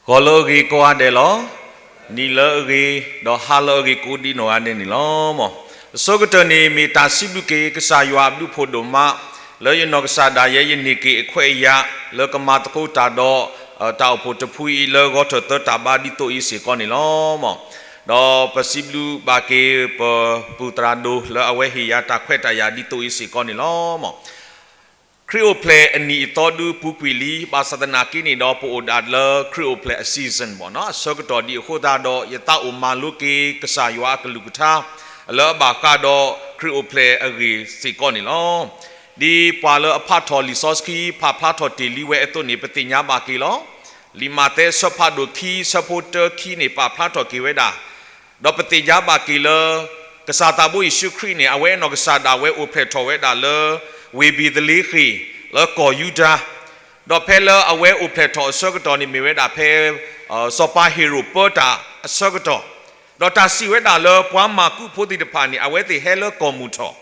ဂီၤလၢအဂ့ၤကိးဂၤဒဲးလီၤ. နံၤလၢအဂ့ၤ, ဒီးဟါလၢအဂ့ၤကိးဒံနီၢ်ဂၤဒဲးန့ၣ်လီၤ. မ့ၢ်အဆိကတၢၢ်န့ၣ် မ့ၢ်တၢ်စံးဘျုးက့ၤကစၢ်ယွၤအဘျုးဖှိၣ်ဒိၣ်မး, လၢယနီၢ်ကစၢ်ဒၣ်ယဲ ယန့ၢ်က့ၤအခွဲးအယာ် လၢကမၤသကိးတၢ်ဒီး တၢ်အိၣ်ဖှိၣ်တဖုအံၤ လၢဂီၤထီၣ်သၢတၢ်ဘါဒ်သိးအံၤစ့ၢ်ကီးန့ၣ်လီၤ. ဒီးပစံးဘျုးဘၣ်က့ၤပပုၢ်သရၣ်ဒိၣ် လၢအဝဲဟ့ၣ်ယၤတၢ်ခွဲးတၢ်ယာ်ဒ်သိးအံၤစ့ၢ်ကီးန့ၣ်လီၤ. ခရံာ်အိၣ်ဖျဲၣ်အနံၣ်အသီဒုးပူၤကွံာ်လံ, ဘၣ်ဆၣ်သနာ်က့န့ၣ်ဒီး ပအိၣ်ဒၣ်လၢခရံာ်အိၣ်ဖျဲၣ်အ season ဘၣ်နီၤ, အဆၢကတီၢ်ဒံးအဃိသတးဒီး ယသးအိၣ်မၤလိက့ၤကစၢ်ယွၤအကလုၢ်ကထါ လၢအဘၣ်ဃးဒီးခရံာ်အိၣ်ဖျဲၣ်အဂ့ၢ်စ့ၢ်ကီးန့ၣ်လီၤ. ဒ်ပှၤလၢအဖးထီၣ်လံာ်စီဆှံ ပာ်ဖျါထီၣ်တ့ၢ်လံဝဲအသိးန့ၣ် ပသ့ၣ်ညါဘၣ်က့ၤလီၤ. လံာ်မးသဲအဆၢဖးဒိၣ်ခံ အဆၢဖိတၢခံန့ၣ် ပာ်ဖျါထီၣ်က့ၤဝဲဒၣ် ဒီးပသ့ၣ်ညါဘၣ်က့ၤလၢ ကစၢ်သးဘိယ့ၣ်ၡူးခရံာ်န့ၣ် အဝဲအနီၢ်ကစၢ်ဒၣ်ဝဲအိၣ်ဖျဲၣ်ထီၣ်ဝဲဒၣ်လၢ ဝ့ၢ်ဘ့းသလ့ဃ့ၣ် လၢကီၢ်ယူဒၤ, ဒီးဖဲလၢအဝဲအိၣ်ဖျဲၣ်ထီၣ်အဆၢကတီၢ်န့ၣ် မ့ၢ်ဝဲဒၣ်ဖဲ စီၤပၤဟ့ၤရိာ်ပၢတၢ်အဆၢကတီၢ်, ဒီးတၢ်စံးဝဲဒၣ်လၢပှၤမၢ်ကူးဖိသ့ၣ်တဖၣ်န့ၣ် အဝဲသ့ၣ်ဟဲလၢကီၢ်မုၢ်ထီၣ်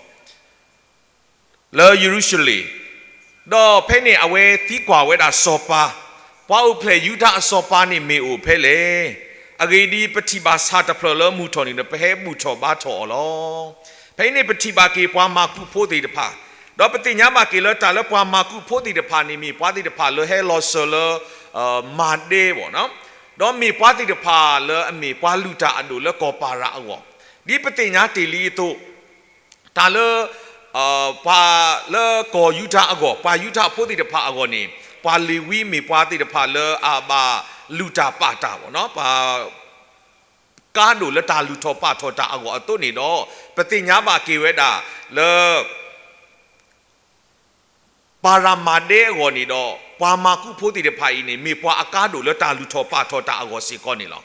လၢယရူၤၡလ့ၣ်, ဒီးဖဲန့ၣ်အဝဲသံကွၢ်ဝဲဒၣ်စီၤပၤ, ပှၤအိၣ်ဖျဲၣ်ယူဒၤအစီၤပၤန့ၣ်မ့ၢ်အိၣ်ဖဲလဲၣ်. အဂ့ၢ်ဒ်အံၤ, ပထံၣ်ဘၣ်ဆၣ်တဖျၢၣ်လၢမုၢ်ထီၣ်န့ၣ်ဒီး ပဟဲဘူၣ်ထီၣ်ဘါထီၣ်အီၤလီၤ. ဖဲအံၤန့ၣ် ပထံၣ်ဘၣ်က့ၤပှၤမၢ်ကူးဖိသ့ၣ်တဖၣ်, ဒီးပသ့ၣ်ညါဘၣ်က့ၤလၢတၢ်လၢပှၤမၢ်ကူးဖိသ့ၣ်တဖၣ်န့ၣ် မ့ၢ်ပှၤသ့ၣ်တဖၣ်လၢဟဲလီၤစၢၤလၢ မၤဒဲဘၣ်နီၤ, ဒီးမ့ၢ်ပှၤသ့ၣ်တဖၣ်လၢအမ့ၢ်ပှၤလုၢ်တၢ်အဒိၣ်လၢကီၢ်ပၤရၤအဂီၢ်, ဒ်ပသ့ၣ်ညါတ့ၢ်လံအသိး တၢ်လၢ ပှၤလၢကီၢ်ယူဒၤအဂီၢ်, ပှၤယူဒၤဖိသ့ၣ်တဖၣ်အဂီၢ်န့ၣ်, ပှၤလ့ၤဝံမ့ၢ်ပှၤသ့ၣ်တဖၣ်လၢအဘၣ်လုၢ်တၢ်ပာ်တၢ်ဘၣ်နီၤ, ပှၤကါဒိၣ်လၢတၢ်လုၢ်ထီၣ်ပာ်ထီၣ်တၢ်အဂီၢ်အသိးန့ၣ်ဒီး, ပသ့ၣ်ညါဘၣ်က့ၤဝဲဒၣ်လၢ ပၤရၤမၤဒဲအဂီၢ်န့ၣ်ဒီး ပှၤမၢ်ကူးဖိသ့ၣ်တဖၣ်အံၤန့ၣ် မ့ၢ်ပှၤအကါဒိၣ်လၢတၢ်လုၢ်ထီၣ်ပာ်ထီၣ်တၢ်အဂီၢ်စ့ၢ်ကီးန့ၣ်လီၤ.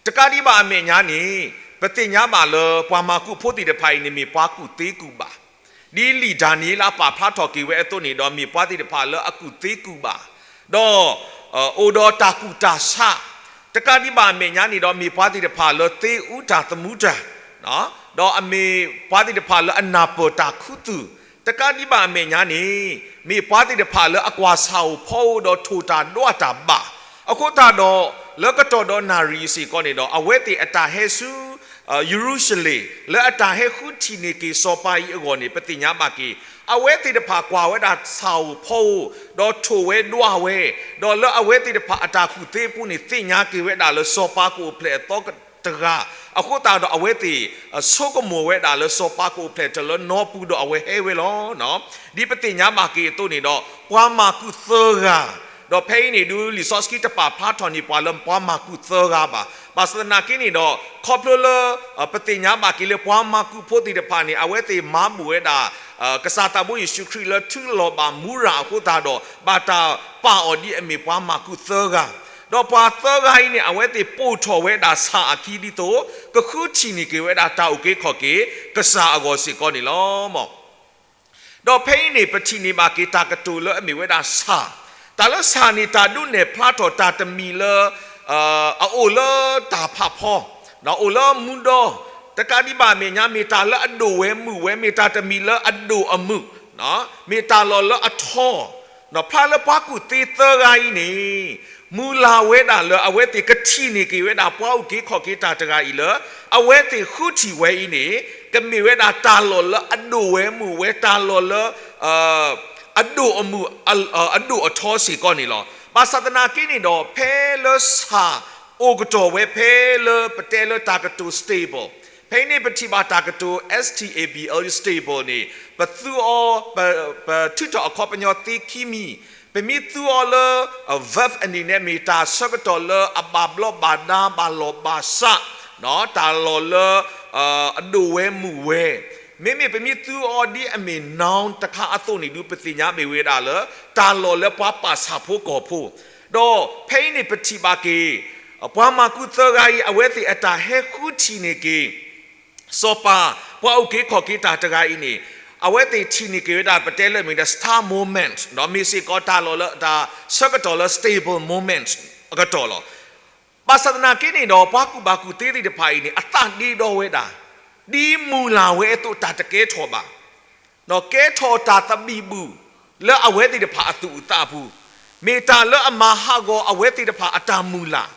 တကးဒံးဘၣ်အမဲာ်ညါန့ၣ်, ပသ့ၣ်ညါဘၣ်လၢပှၤမၢ်ကူးဖိသ့ၣ်တဖၣ်အံၤန့ၣ် မ့ၢ်ပှၤကူၣ်သ့ကူၣ်ဘၣ်, ဒ်လံာ်ဒၤနံးယ့လးပာ်ဖျါထီၣ်က့ၤဝဲအသိးန့ၣ်ဒီး မ့ၢ်ပှၤသ့ၣ်တဖၣ်လၢအကူၣ်သ့ကူၣ်ဘၣ်, ဒီး အိၣ်ဒီးတၢ်ကူၣ်တၢ်ဆး, တကးဒံးဘၣ်အမဲာ်ညါန့ၣ်ဒီး မ့ၢ်ပှၤသ့ၣ်တဖၣ်လၢသ့အူတၢ်သမူတၢ် ဒီးအမ့ၢ်ပှၤသ့ၣ်တဖၣ်လၢအနၢ်ပၢၢ်တၢ်ခူသူၣ်, တကးဒံးဘၣ်အမဲာ်ညါန့ၣ်, မ့ၢ်ပှၤသ့ၣ်တဖၣ်လၢအကွၢ်ဆၣ်ဧိၤဖီဧိၤဒီးထိၣ်တၢ်ဒွးတၢ်ဘၣ်, အဃိသတးဒီး လၢကတီၢ်ဒီးနၣ်ရံၣ်အံၤစ့ၢ်ကီးန့ၣ်ဒီး အဝဲသ့ၣ်အတၢ်ဟဲဆူ ယရူၤၡလ့ၣ် လၢအတၢ်ဟဲဃုထံၣ်န့ၢ်က့ၤစီၤပၤအံၤအဂီၢ်န့ၣ် ပသ့ၣ်ညါဘၣ်က့ၤ, အဝဲသ့ၣ်တဖၣ်ကွၢ်ဝဲဒၣ်ဆၣ်ဧိၤဖီဧိၤ, ဒီးထိၣ်ဝဲဒွးဝဲ, ဒီးလၢအဝဲသ့ၣ်တဖၣ်အတၢ်ကူၣ်သ့အပူၤန့ၣ် သ့ၣ်ညါက့ၤဝဲဒၣ်လၢစီၤပၤကအိၣ်ဖျဲၣ်အသီတဂၤ, အဃိသတးဒီးအဝဲသ့ၣ် ဆိကမိၣ်ဝဲဒၣ်လၢစီၤပၤကအိၣ်ဖျဲၣ်တၢ်လၢနီပူၤဒီးအဝဲဟဲဝဲလီၤ. ဒ်ပသ့ၣ်ညါဘၣ်က့ၤအသိးန့ၣ်ဒီး ပှၤမၢ်ကူးသၢဂၤ, ဒီးဖဲအံၤန့ၣ်ဒုး လံာ်စီဆှံတပာ်ဖျါထီၣ်န့ၢ်ပှၤလၢပှၤမၢ်ကူးသၢဂၤဘၣ်. ဘၣ်ဆၣ်သနာ်က့န့ၣ်ဒီး ခီဖျိလၢ ပသ့ၣ်ညါဘၣ်က့ၤလၢပှၤမၢ်ကူးဖိသ့ၣ်တဖၣ်န့ၣ် အဝဲသ့ၣ်မၤဘူၣ်ဝဲဒၣ် ကစၢ်သးဘိယ့ၣ်ၡူးခရံာ်လၢထုးလီၤဘၣ်မူရၤအဃိသတးဒီး ဘၣ်တၢ်ပာ်အီၤဒ်အမ့ၢ်ပှၤမၢ်ကူးသၢဂၤ, ဒီးပှၤသၢဂၤအံၤန့ၣ် အဝဲသ့ၣ်ပိာ်ထီၣ်ဝဲဒၣ်ဆၣ်အခံဒ်သိး ကဃုထံၣ်န့ၢ်က့ၤဝဲဒၣ်တၢ်အုၣ်က့ၤခီၣ်က့ၤကစၢ်အဂီၢ်စ့ၢ်ကီးန့ၣ်လီၤ. ဒီးဖဲအံၤန့ၣ် ပထံၣ်န့ၢ်ဘၣ်က့ၤတၢ်ကတိၤလၢအမ့ၢ်ဝဲဒၣ်ဆၣ်, တၢ်လၢဆၣ်န့ၣ် တၢ်ဒုးနဲၣ်ဖျါထီၣ်တၢ်တမံၤလၢ အအိၣ်လၢတၢ်ဖးဖီ, ဒီးအိၣ်လၢမူဒီ, တကးဒံးဘၣ်အမဲာ်ညါ မ့ၢ်တၢ်လၢအဒိၣ်ဝဲမုာ်ဝဲ, မ့ၢ်တၢ်တမံၤလၢအဒိၣ်အမုာ်, မ့ၢ်တၢ်လီၢ်လၢအထီ, ဒီးဖျါလၢပှၤကူၣ်သ့သၢဂၤအံၤန့ၣ် မုၢ်လၢ်ဝဲဒၣ်လၢအဝဲသ့ၣ်ကထံၣ်န့ၢ်က့ၤဝဲဒၣ်ပှၤအုၣ်က့ၤခီၣ်က့ၤတၢ်တဂၤအံၤလၢ အဝဲသ့ၣ်ဃုထံၣ်ဝဲအံၤန့ၣ် ကမ့ၢ်ဝဲဒၣ်တၢ်လီၢ်လၢအဒိၣ်ဝဲမုာ်ဝဲ, တၢ်လီၢ်လၢ အဒိၣ်အမုာ် အဒိၣ်အထီစ့ၢ်ကီးန့ၣ်လီၤ. ဘၣ်ဆၣ်သနာ်က့န့ၣ်ဒီး ဖဲလၢဆၣ်အိၣ်ကတီၢ်ဝဲ ဖဲလၢပတဲလၢတၢ်ကတိၤ stable, ဖဲအံၤန့ၣ် ပထံၣ်ဘၣ်တၢ်ကတိၤ S T A B L E, stable န့ၣ် ပသူအီၤ, ပထုးထီၣ်အခီပညီသ့ခံမံၤ, ပမ့ၢ်သူအီၤလၢ verb အနံၤန့ၣ် မ့ၢ်တၢ်ဆၢကတီၢ်လၢအဘၣ်ဘျီးဘၣ်ဒါ ဘၣ်လီၢ်ဘၣ်စး, တၢ်လီၢ်လၢ အဒိၣ်ဝဲမုာ်ဝဲ, မ့မ့ၢ်ပမ့ၢ်သူအီၤဒ်အမ့ၢ် noun တခါအသိးန့ၣ်ဒုး ပသ့ၣ်ညါမ့ၢ်ဝဲဒၣ်လၢ တၢ်လီၢ်လၢပှၤပာ်ဆၣ်ဖိကီၢ်ဖိ, ဒီးဖဲအံၤန့ၣ် ပထံၣ်ဘၣ်က့ၤ ပှၤမၢ်ကူးသၢဂၤအံၤ အဝဲသ့ၣ်အတၢ်ဟဲဃုထံၣ်န့ၢ်က့ၤ စီၤပၤ ပှၤအုၣ်က့ၤခီၣ်က့ၤတၢ်တဂၤအံၤန့ၣ် အဝဲသ့ၣ်ထံၣ်န့ၢ်က့ၤဝဲဒၣ် ပတဲလၢမ့ၢ်ဒၣ် star moment ဒီးမ့ၢ်စ့ၢ်ကီးတၢ်လီၢ်လၢတၢ်ဆၢကတီၢ်လၢ stable moment အကတီၢ်လီၤ. ဘၣ်ဆၣ်သနာ်က့န့ၣ်ဒီး ပှၤကူၣ်ဘၣ်ကူၣ်သ့သ့ၣ်တဖၣ်အံၤန့ၣ် အသးဒ့ဒီဝဲဒၣ် ဒ်မုၢ်လၢ်ဝဲအသိးတၢ်တကဲထီၣ်ဘၣ် ဒီးကဲထီၣ်တၢ်သဘံၣ်ဘုၣ်လၢအဝဲသ့ၣ်တဖၣ်အသူၣ်အုးသးအပူၤ, မ့ၢ်တၢ်လၢအမၤဟးဂီၤအဝဲသ့ၣ်တဖၣ်အတၢ်မုၢ်လၢ်,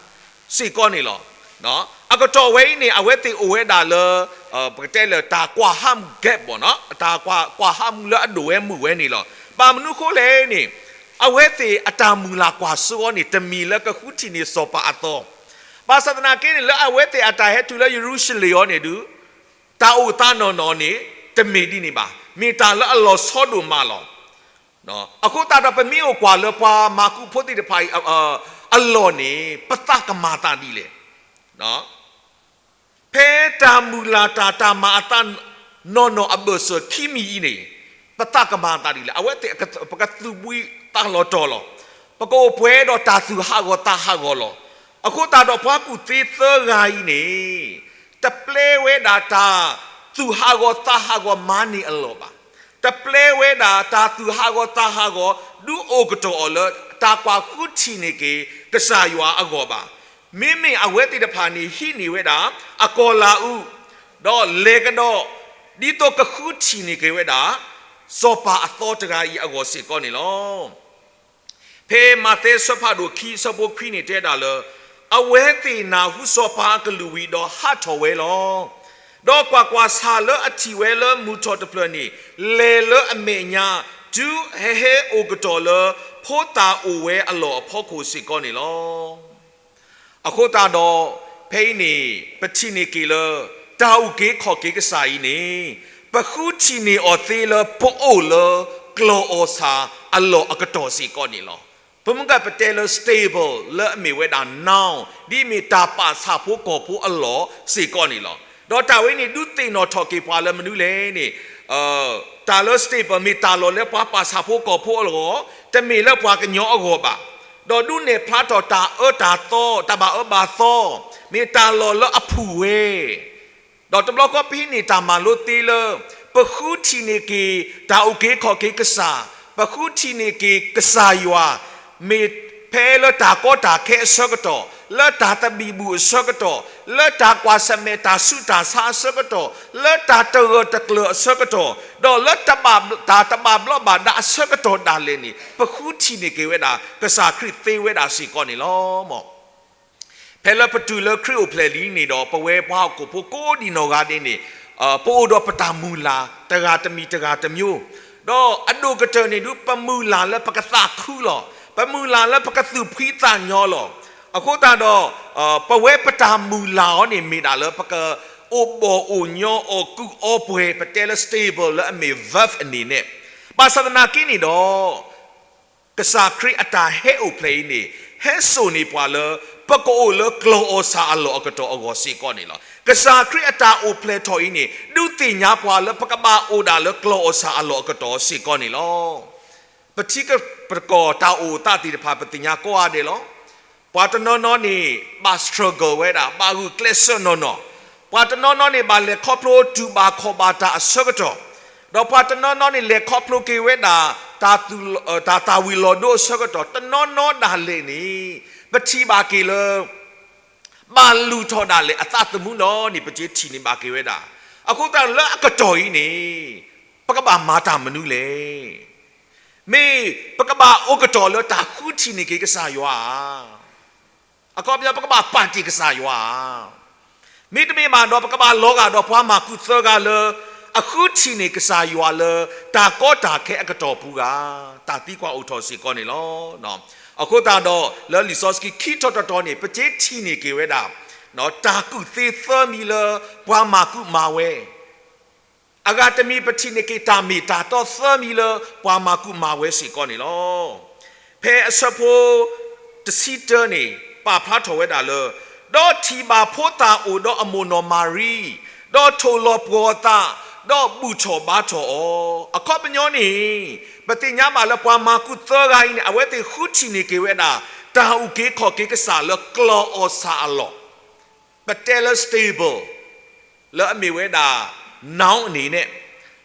စ့ၢ်ကီးန့ၣ်လီၤ. အကတီၢ်ဝဲအံၤန့ၣ် အဝဲသ့ၣ်အိၣ်ဝဲဒၣ်လၢ ပကတဲလၢတၢ်ကွၢ်ဟါမၢ် gap ဘၣ်နီၤ, တၢ်ကွၢ်ဟါမၢ်လၢအဒိၣ်ဝဲမုာ်ဝဲန့ၣ်လီၤ. ဘၣ်မနုၤဃိလဲၣ်န့ၣ် အဝဲသ့ၣ်အတၢ်မုၢ်လၢ်ကွၢ်စိအီၤန့ၣ် တမ့ၢ်လၢကဃုထံၣ်န့ၢ်စီၤပၤအသီ, ဘၣ်ဆၣ်သနာ်က့န့ၣ် လၢအဝဲသ့ၣ်အတၢ်ဟဲတုၤလၢယရူၤၡလ့ၣ်အီၤန့ၣ်ဒုး တၢ်အိၣ်သးနီၢ်နီၢ်န့ၣ် တမ့ၢ်ဒ်န့ၣ်ဘၣ်, မ့ၢ်တၢ်လၢအလီၤဆီဒိၣ်မးလီၤ. အဃိသတးဒီး ပမ့ၢ်အိၣ်ကွၢ်လၢပှၤမၤကူၣ်ဖိသ့ၣ်တဖၣ်အံၤ အလီၢ်န့ၣ် ပသးကမၤအသးဒ်လဲၣ်. ဖဲတၢ်မုၢ်လၢ်တၢ် တၢ်မၤအသးနီၢ်နီၢ်အဘၢၣ်စၢၤခံမံၤအံၤန့ၣ် ပသးကမၤအသးဒ်လဲၣ်. အဝဲသ့ၣ် ပကသူၣ်ဘှံးသးလီၤတီၤလီၤ. ပကအိၣ်ပှဲၤဒီးတၢ်သူၣ်ဟးဂီၤသးဟးဂီၤလီၤ. အဃိသတးဒီး ပှၤကူၣ်သ့သၢဂၤအံၤန့ၣ် တပျဲဝဲဒၣ်တၢ်သူၣ်ဟးဂီၤသးဟးဂီၤမၤန့ၢ်အလီၢ်ဘၣ်. တပျဲဝဲဒၣ်တၢ်သူၣ်ဟးဂီၤသးဟးဂီၤ ဒုးအိၣ်ကတီၢ်အီၤလၢ တၢ်ကွၢ်ဃုထံၣ်န့ၢ်က့ၤကစၢ်ယွၤအဂီၢ်ဘၣ်. မ့မ့ၢ်အဝဲသ့ၣ်တဖၣ်န့ၣ် ဟံးန့ၢ်ဝဲဒၣ် အကီၢ်လၤအူ, ဒီးလဲၤကဒီး ဒ်သိးကဃုထံၣ်န့ၢ်က့ၤဝဲဒၣ် စီၤပၤအသီတဂၤအံၤအဂီၢ်စ့ၢ်ကီးန့ၣ်လီၤ. ဖဲမးသဲအဆၢဖးဒိၣ်ခံ အဆၢဖိခွံန့ၣ်တဲဒၣ်လၢ အဝဲသ့ၣ်နၢ်ဟူစီၤပၤအကလုၢ်ဝံၤဒီးဟးထီၣ်ဝဲလီၤ. ဒီးကွၢ်ကွၢ်, ဆၣ်လၢအထံၣ်ဝဲလၢမုၢ်ထီၣ်တဖျၢၣ်န့ၣ် လဲၤလၢအမဲာ်ညါ တုၤဟဲဟဲအိၣ်ကတီၢ်လၢ ဖိသၣ်အိၣ်ဝဲအလီၢ်အဖီခိၣ်စ့ၢ်ကီးန့ၣ်လီၤ. အဃိသတးဒီး ဖဲအံၤန့ၣ် ပထံၣ်န့ၢ်က့ၤလၢ တၢ်အုၣ်က့ၤခီၣ်က့ၤကစၢ်အံၤန့ၣ် ပဃုထံၣ်န့ၢ်အီၤသ့လၢ ပအိၣ်လၢကျီၢ်အီၣ်ဆၣ်အလီၢ်အကတီၢ်စ့ၢ်ကီးန့ၣ်လီၤ. ပမ့ၢ်ကပတဲလၢ stable လၢအမ့ၢ်ဝဲဒၣ် noun ဒ်အမ့ၢ်တၢ်ပာ်ဆၣ်ဖိကီၢ်ဖိအလီၢ်စ့ၢ်ကီးန့ၣ်လီၤ. ဒီးတၢ်ဝဲန့ၣ် ဒုးသ့ၣ်နီၣ်ထီၣ်က့ၤပှၤလၢမနုၤလဲၣ်န့ၣ် တၢ်လၢ stable မ့ၢ်တၢ်လီၢ်လၢပှၤပာ်ဆၣ်ဖိကီၢ်ဖိအဂီၢ်, တမ့ၢ်လၢပှၤကညီအဂီၢ်ဘၣ်. ဒီးဒုးနဲၣ်ဖျါထီၣ်တၢ်အၢတၢ်သီ, တၢ်ဘၣ်အၢဘၣ်သီ, မ့ၢ်တၢ်လီၢ်လၢအဖုၣ်ဝဲ ဒီးတဘျီဃီပဟံးန့ၢ်တၢ်မၤလိသ့လၢ ပဃုထံၣ်န့ၢ်က့ၤ တၢ်အုၣ်က့ၤခီၣ်က့ၤကစၢ်, ပဃုထံၣ်န့ၢ်က့ၤကစၢ်ယွၤ, မ့ၢ်ဖဲလၢတၢ်ကီတၢ်ခဲအဆၢကတီၢ်, လၢတၢ်သဘံၣ်ဘုၣ်အဆၢကတီၢ်, လၢတၢ်ကွၢ်ဆၢၣ်မဲာ်တၢ်ဆူးတၢ်ဆါအဆၢကတီၢ်, လၢတၢ်တဂၢၢ်တကျၢၤအဆၢကတီၢ်, ဒီးလၢတၢ်တဘၣ်ဘျီးဘၣ်ဒါအဆၢကတီၢ်ဒၣ်လဲာ်န့ၣ် ပဃုထံၣ်န့ၢ်က့ၤဝဲဒၣ် ကစၢ်ခရံာ်သ့ဝဲဒၣ်စ့ၢ်ကီးန့ၣ်လီၤ. ဖဲလၢပတုၤလၢခရံာ်အိၣ်ဖျဲၣ်လံန့ၣ်ဒီး ပဝဲပှၤဟီၣ်ခိၣ်ဖိကိးဒံးနီၢ်ဂၤဒဲးန့ၣ် ပအိၣ်ဒီးပတၢ်မုၢ်လၢ်တဂၤတမံၤတဂၤတမျိုး, ဒီးအဒိၣ်ကတၢၢ်န့ၣ်ဒုး ပမုၢ်လၢ်လၢပကသးခုလီၤ. ပမုၢ်လၢ်လၢပကသူၣ်ဖှံသးညီလီၤ. အဃိသတးဒီး ပဝဲပတၢ်မုၢ်လၢ်အီၤန့ၣ်မ့ၢ်ဒၣ်လၢပကအိၣ်ဘီၣ်အိၣ်ညီအီၤ ကုၢ်အီပှဲၤ ပတဲလၢ stable လၢအမ့ၢ် verb အန့ၣ်န့ၣ်, ဘၣ်ဆၣ်သနာ်က့န့ၣ်ဒီး ကစၢ်ခရံာ်အတၢ်ဟဲအိၣ်ဖျဲၣ်အံၤန့ၣ် ဟဲစိာ်န့ၢ်ပှၤလၢ ပကအိၣ်လၢကျီၢ်အီၣ်ဆၣ်အလီၢ်အကတီၢ်အဂီၢ်စ့ၢ်ကီးန့ၣ်လီၤ. ကစၢ်ခရံာ်အတၢ်အိၣ်ဖျဲၣ်ထီၣ်အံၤန့ၣ် ဒုးသ့ၣ်ညါပှၤလၢပကဘၣ်အိၣ်ဒၣ်လၢကျီၢ်အီၣ်ဆၣ်အလီၢ်အကတီၢ်စ့ၢ်ကီးန့ၣ်လီၤ. ပထံပကီၢ်တၢ်အိၣ်သးသ့ၣ်တဖၣ် ပသ့ၣ်ညါကိးဂၤဒဲးလီၤ. ပှၤတနီၤနီၤန့ၣ် ဘၣ် struggle ဝဲဒၣ်, ဘၣ်ဂုာ်ကျဲးစၢးနီၢ်နီၢ်. ပှၤတနီၤနီၤန့ၣ် ဘၣ်လဲၤခီဖျိတူၢ်ဘၣ်ခီၣ်ဘၣ်တၢ်အဆၢကတီၢ်, ဒီးပှၤတနီၤနီၤန့ၣ် လဲၤခီဖျိက့ၤဝဲဒၣ် တၢ်သူၣ်လီၤ တၢ်သၣ်ဝံၤလီၤဒိအဆၢကတီၢ်, တနီၤနီၤဒၣ်လဲာ်န့ၣ် ပထံၣ်ဘၣ်က့ၤလၢ ဘၣ်လုၢ်ထီၣ်ဒၣ်လဲာ်အသးသမူလီၤန့ၣ် ပကထံၣ်န့ၢ်ဘၣ်က့ၤဝဲဒၣ်. အဃိသတးလၢအကတီၢ်အံၤန့ၣ် ပကဘၣ်မၤတၢ်မနုၤလဲၣ်. မ့ၢ်ပကဘၣ်အိၣ်ကတီၢ်လၢတၢ်ဃုထံၣ်န့ၢ်က့ၤကစၢ်ယွၤဧါ. အခီပညီ ပကဘၣ်ပာ်တ့ၢ်ကစၢ်ယွၤဧါ. မ့တမ့ၢ်ဘၣ်ဒီး ပကဘၣ်လီၤဂာ်ဒီးပှၤမၤကူၣ်သၢဂၤလၢ အဃုထံၣ်န့ၢ်ကစၢ်ယွၤလၢ တၢ်ကီတၢ်ခဲအကတီၢ်ပူၤဂၤ, တၢ်သံကွၢ်အိၣ်ထီၣ်စ့ၢ်ကီးန့ၣ်လီၤ. အဃိသတးဒီး လၢလံာ်စီဆှံခံထီၣ်တတီၤန့ၣ် ပကထံၣ်န့ၢ်က့ၤဝဲဒၣ် တၢ်ကူၣ်သ့သၢမံၤလၢ ပှၤမၤကူၣ်မၤဝဲ အဂၤတမံၤ ပထံၣ်န့ၢ်က့ၤတၢ်မ့ၢ်တၢ်တီသၢမံၤလၢ ပှၤမၤကူၣ်မၤဝဲစ့ၢ်ကီးန့ၣ်လီၤ. ဖဲအဆၢဖိတဆံတၢန့ၣ် ပာ်ဖျါထီၣ်ဝဲဒၣ်လၢ ဒီးထံၣ်ဘၣ်ဖိသၣ်အိၣ်ဒီးအမိၢ်နီၢ်မၤရံ, ဒီးထိၣ်လီၤပှီၤအသး, ဒီးဘူၣ်ထီၣ်ဘါထီၣ်အီၤ. အခီပညီန့ၣ် ပသ့ၣ်ညါဘၣ်လၢပှၤမၤကူၣ်သၢဂၤအံၤန့ၣ် အဝဲသ့ၣ်ဃုထံၣ်န့ၢ်က့ၤဝဲဒၣ် တၢ်အုၣ်က့ၤခီၣ်က့ၤကစၢ်လၢကျီၢ်အီၣ်ဆၣ်အလီၢ် ပတဲလၢ stable လၢအမ့ၢ်ဝဲဒၣ် noun အန့ၣ်န့ၣ်,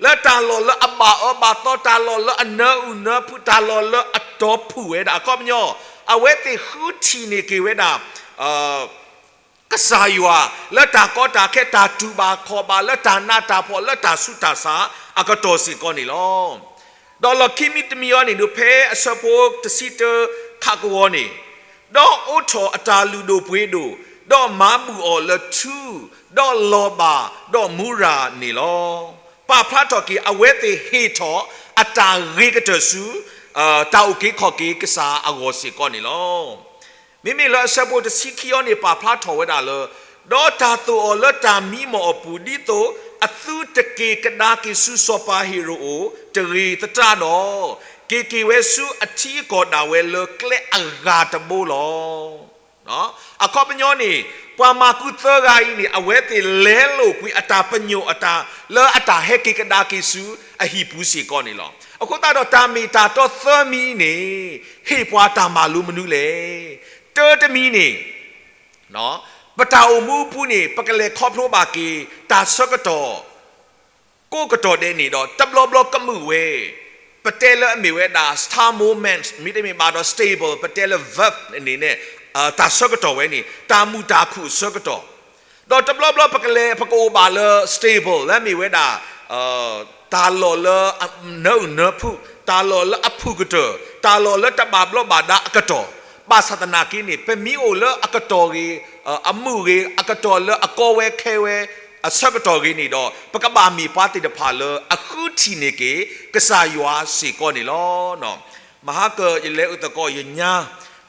လၢတၢ်လီၢ်လၢအဘၣ်အၢဘၣ်သီ, တၢ်လီၢ်လၢအနၢအုၣ်နၢဖုး, တၢ်လီၢ်လၢအတီၤဖုၣ်ဝဲဒၣ် အခီပညီ, အဝဲသ့ၣ်ဃုထံၣ်န့ၢ်က့ၤဝဲဒၣ် ကစၢ်ယွၤ လၢတၢ်ကီတၢ်ခဲ တၢ်တူၢ်ဘၣ်ခီၣ်ဘၣ်, လၢတၢ်နးတၢ်ဖှီၣ်, လၢတၢ်ဆူးတၢ်ဆါအကတီၢ်စ့ၢ်ကီးန့ၣ်လီၤ. ဒီးလီၢ်ခံမံၤတမံၤအံၤန့ၣ်ဒုး ဖဲအဆၢဖိတဆံတၢခးကဝီၤန့ၣ် ဒီးအိးထီၣ်အတၢ်လုၢ်ဒိၣ်ပှ့ၤဒိၣ်, ဒီးမၤဘူၣ်အီၤလၢထူ, ဒီးလီၤဘၣ်, ဒီးမူရၤန့ၣ်လီၤ. ပာ်ဖျါထီၣ်က့ၤ အဝဲသ့ၣ်ဟ့ၣ်ထီၣ်အတၢ်ဂ့ၤကတၢၢ်ဆူ တၢ်အုၣ်က့ၤခီၣ်က့ၤကစၢ်အဂီၢ်စ့ၢ်ကီးန့ၣ်လီၤ. မ့မ့ၢ်လၢအဆၢဖိတဆံခံအံၤန့ၣ် ပာ်ဖျါထီၣ်ဝဲဒၣ်လၢ ဒီးတၢ်သိၣ်အီၤလၢတၢ်မံမီၢ်အပူၤ ဒ်သိးအသုတက့ၤကဒါက့ၤဆူစီၤပၤဟ့ၤရိာ်အအိၣ် တဂ့ၤသတးဒီး, က့ၤက့ၤဝဲဆူအထံအကီၢ်ဒၣ်ဝဲလၢကျဲအဂၤတဘိလီၤ. အခီပညီန့ၣ် ပှၤမၢ်ကူးသၢဂၤအံၤန့ၣ် အဝဲသ့ၣ်လဲလိာ်ကွံာ်အတၢ်ပညိၣ်အတၢ် လၢအတၢ်ဟဲက့ၤကဒါက့ၤဆူအဟံၣ်ပူၤစ့ၢ်ကီးန့ၣ်လီၤ. အဃိသတးဒီးတၢ်မ့ၢ်တၢ်တီသၢမံၤအံၤန့ၣ် ဟ့ၣ်ပှၤတၢ်မၤလိမနုၤလဲၣ်. တၢတမံၤန့ၣ် ပတၢ်အိၣ်မူအပူၤန့ၣ် ပကလဲၤခီဖျိဘၣ်က့ၤ တၢ်ဆၢကတီၢ် ကိးကတီၢ်ဒဲးန့ၣ်ဒီး တဘျီဘျီကမုာ်ဝဲ, ပတဲလၢအမ့ၢ်ဝဲဒၣ် star moment မ့တမ့ၢ်ဘၣ်ဒီး stable ပတဲလၢ verb န့ၣ်န့ၣ် တၢ်ဆၢကတီၢ်ဝဲန့ၣ် တၢ်မုာ်တၢ်ခုၣ်အဆၢကတီၢ်, ဒီးတဘျီဘျီပကလဲၤ ပကအိၣ်ဘၣ်လၢ stable လၢအမ့ၢ်ဝဲဒၣ် တၢ်လီၢ်လၢအနၢအုၣ်နၢဖုၣ်, တၢ်လီၢ်လၢအဖုၣ်ကတၢၢ်, တၢ်လီၢ်လၢတဘၣ်ဘျီးဘၣ်ဒါအကတီၢ်, ဘၣ်ဆၣ်သနာ်က့န့ၣ် ပမ့ၢ်အိၣ်လၢအကတီၢ်ဂ့ၤ, အမုာ်ဂ့ၤ, အကတီၢ်လၢအကီဝဲခဲဝဲအဆၢကတီၢ်ဂ့ၤန့ၣ်ဒီး ပကဘၣ်မ့ၢ်ပှၤသ့ၣ်တဖၣ်လၢအဃုထံၣ်န့ၢ်က့ၤ ကစၢ်ယွၤစ့ၢ်ကီးန့ၣ်လီၤ. မဟါကၢ ယလဲၤအုၣ်သကိးယညါ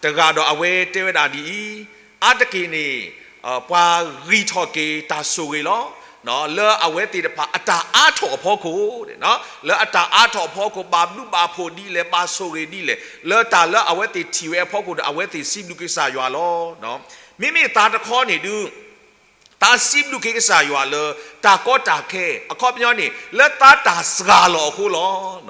တဂၤဒီးအဝဲတဲဝဲဒၣ်ဒ်အံၤ, အါတက့ၢ်န့ၣ် ပှၤဂံၢ်ထီၣ်က့ၤတၢ်ဆိၣ်ဂ့ၤလီၤ. လၢအဝဲသ့ၣ်တဖၣ်အတၢ်အါထီၣ်အဖီခိၣ်, လၢအတၢ်အါထီၣ်အဖီခိၣ် ဘၣ်ဘျုးဘၣ်ဖှိၣ်ဒ်လဲၣ်, ဘၣ်ဆိၣ်ဂ့ၤဒ်လဲၣ်, လၢတၢ်လၢအဝဲသ့ၣ်ထံၣ်ဝဲအဖီခိၣ်ဒီး အဝဲသ့ၣ်စံးဘျုးက့ၤကစၢ်ယွၤလီၤ. မ့မ့ၢ်သးတခီန့ၣ်ဒုး သးစံးဘျုးက့ၤကစၢ်ယွၤလၢ တၢ်ကီတၢ်ခဲ အခီပညီန့ၣ် လၢသးတၢ်စှၤလီၤအဃိလီ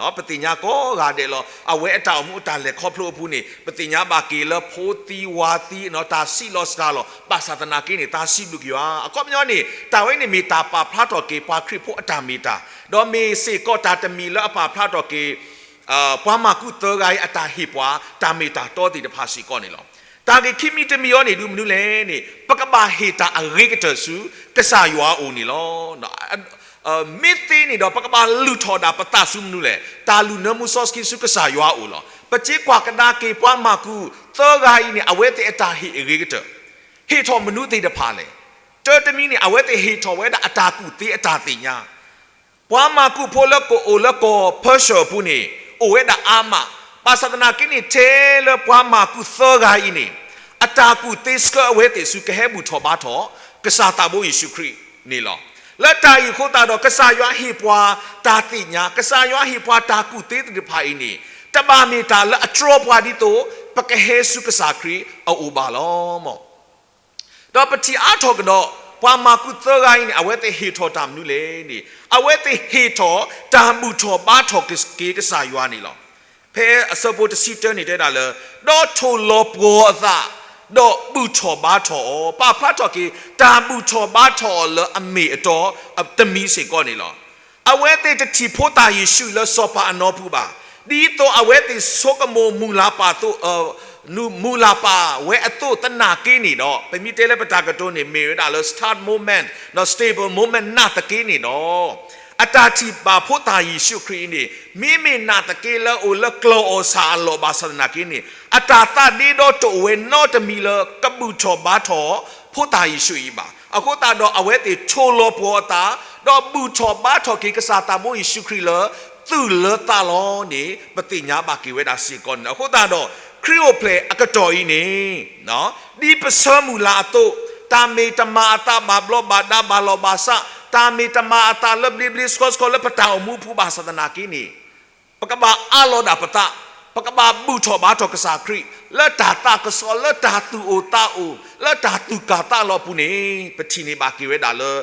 ၤ. ပသ့ၣ်ညါကိးဂၤဒဲးလီၤ. အဝဲအတၢ်အိၣ်မူအတၢ်လဲၤခီဖျိအပူၤန့ၣ် ပသ့ၣ်ညါဘၣ်က့ၤလၢဖိသံဝၤသံ တၢ်စံးလီၤစှၤလီၤ, ဘၣ်ဆၣ်သနာ်က့န့ၣ် သးစံးဘျုးက့ၤယွၤ. အခီပညီန့ၣ် တၢ်ဝဲန့ၣ်မ့ၢ်တၢ်ပာ်ဖျါထီၣ်က့ၤ ပှၤခရံာ်ဖိအတၢ်မ့ၢ်တၢ်, ဒီးမ့ၢ်စ့ၢ်ကီးတၢ်တမံၤလၢအပာ်ဖျါထီၣ်က့ၤ ပှၤမၢ်ကူးသၢဂၤအံၤ အတၢ်ဟ့ၣ်ပှၤ တၢ်မ့ၢ်တၢ်တီသ့ၣ်တဖၣ်စ့ၢ်ကီးန့ၣ်လီၤ. တၢ်ဂ့ၢ်ခံမံၤတမံၤအံၤန့ၣ် ဒုးမနုၤလဲၣ်န့ၣ် ပကဘၣ်ဟ့ၣ်တၢ်အဂ့ၤကတၢၢ်ဆူ ကစၢ်ယွၤအအိၣ်န့ၣ်လီၤ. မ့ၢ်သ့န့ၣ်ဒီး ပကဘၣ်လုၢ်ထီၣ်ဒၣ်ပသးဆူမနုၤလဲၣ်, တၢ်လုၢ်နၢမူစီဆှံဆူကစၢ်ယွၤအအိၣ်လီၤ. ပစ့ကွၢ်ကဒါက့ၤပှၤမၢ်ကူးသၢဂၤအံၤန့ၣ် အဝဲသ့ၣ်အတၢ်ဟ့ၣ်အဂ့ၤကတၢၢ် ဟ့ၣ်ထီၣ်မနုၤသ့ၣ်တဖၣ်လဲၣ်. တၢတမံၤန့ၣ် အဝဲသ့ၣ်ဟ့ၣ်ထီၣ်ဝဲဒၣ်အတၢ်ကူၣ်သ့အတၢ်သ့ၣ်ညါ ပှၤမၢ်ကူးဖိလၢကအိၣ်လၢကီၢ်ဖၢၡၢၣ်အပူၤန့ၣ် အိၣ်ဝဲဒၣ်အါမး, ဘၣ်ဆၣ်သနာ်က့န့ၣ် ထဲလၢပှၤမၢ်ကူးသၢဂၤအံၤန့ၣ် အတၢ်ကူၣ်သ့ဆှၢအဝဲသ့ၣ်ဆူကဟဲဘူၣ်ထီၣ်ဘါထီၣ် ကစၢ်သးဘိယ့ၣ်ၡူးခရံာ်န့ၣ်လီၤ. လၢတၢ်အံၤအဃိသတးဒီး ကစၢ်ယွၤဟ့ၣ်ပှၤတၢ်သ့ၣ်ညါ, ကစၢ်ယွၤဟ့ၣ်ပှၤတၢ်ကူၣ်သ့သ့ၣ်တဖၣ်အံၤန့ၣ် တဘၣ်မ့ၢ်တၢ်လၢအတြီပှၤဒ်သိး ပကဟဲဆူကစၢ်ခရံာ်အအိၣ်ဘၣ်လီၤ. ဒီးပထံၣ်အါထီၣ်ကဒီး ပှၤမၢ်ကူးသၢဂၤအံၤန့ၣ် အဝဲသ့ၣ်ဟ့ၣ်ထီၣ်တၢ်မနုၤလဲၣ်န့ၣ် အဝဲသ့ၣ်ဟ့ၣ်ထီၣ်တၢ်ဘူၣ်ထီၣ်ဘါထီၣ်က့ၤကစၢ်ယွၤန့ၣ်လီၤ. ဖဲအဆၢဖိတဆံတၢန့ၣ်တဲဒၣ်လၢ ဒီးထိၣ်လီၤပှီၤအသး ဒီးဘူၣ်ထီၣ်ဘါထီၣ်အီၤ, ပာ်ဖျါထီၣ်က့ၤ တၢ်ဘူၣ်ထီၣ်ဘါထီၣ်အီၤလၢအမ့ၢ်အတီတမံၤစ့ၢ်ကီးန့ၣ်လီၤ. အဝဲသ့ၣ်တထံၣ်ဖိသၣ်ယ့ၣ်ၡူးလၢစီၤပၤအနီပူၤဘၣ်, ဒ်သိးအဝဲသ့ၣ်ဆိကမိၣ်မုၢ်လၢ်ပာ်သိး မုၢ်လၢ်ပာ်ဝဲအသိးသနာ်က့န့ၣ်ဒီး ပမ့ၢ်တဲလၢပတၢ်ကတိၤန့ၣ် မ့ၢ်ဝဲဒၣ်လၢ stable moment ဒီး stable moment နာ်သက့န့ၣ်ဒီး အတၢ်ထံၣ်ဘၣ်ဖိသၣ်ယ့ၣ်ၡူးခရံာ်အံၤန့ၣ် မ့မ့ၢ်နာ်သက့လၢအိၣ်လၢကျီၢ်အီၣ်ဆၣ်အလီၢ်ဘၣ်ဆၣ်သနာ်က့န့ၣ် အတၢ်သးဒ့ဒီတအိၣ်ဝဲနီတမံၤလၢကဘူၣ်ထီၣ်ဘါထီၣ်ဖိသၣ်ယ့ၣ်ၡူးအံၤဘၣ်. အဃိသတးဒီးအဝဲသ့ၣ်ထိၣ်လီၤပှီၤအသး ဒီးဘူၣ်ထီၣ်ဘါထီၣ်က့ၤကစၢ်သးဘိယ့ၣ်ၡူးခရံာ်လၢ သူၣ်လၢသးလီၤန့ၣ် ပသ့ၣ်ညါဘၣ်က့ၤဝဲဒၣ်စ့ၢ်ကီးန့ၣ်လီၤ. အဃိသတးဒီး ခရံာ်အိၣ်ဖျဲၣ်အကတီၢ်အံၤန့ၣ် ဒ်ပဆၢမုၢ်လၢ်အသိး တၢ်မ့ၢ်တမၤအသးဘၣ်ဘျီးဘၣ်ဒါဘၣ်လီၢ်ဘၣ်စး, တၢ်မ့ၢ်တမၤအသးလၢဘျ့ဘျ့ဆှီဆှီလၢပတၢ်အိၣ်မူအပူၤဘၣ်ဆၣ်သနာ်က့န့ၣ် ပကဘၣ်အးလီၤဒၣ်ပသး, ပကဘၣ်ဘူၣ်ထီၣ်ဘါထီၣ်ကစၢ်ခရံာ် လၢတၢ်သးကစီၣ် လၢတၢ်သူၣ်အိၣ်သးအိၣ် လၢတၢ်သူၣ်ကၢ်သးလီၤအပူၤန့ၣ် ပထံၣ်န့ၢ်ဘၣ်က့ၤဝဲဒၣ်လၢ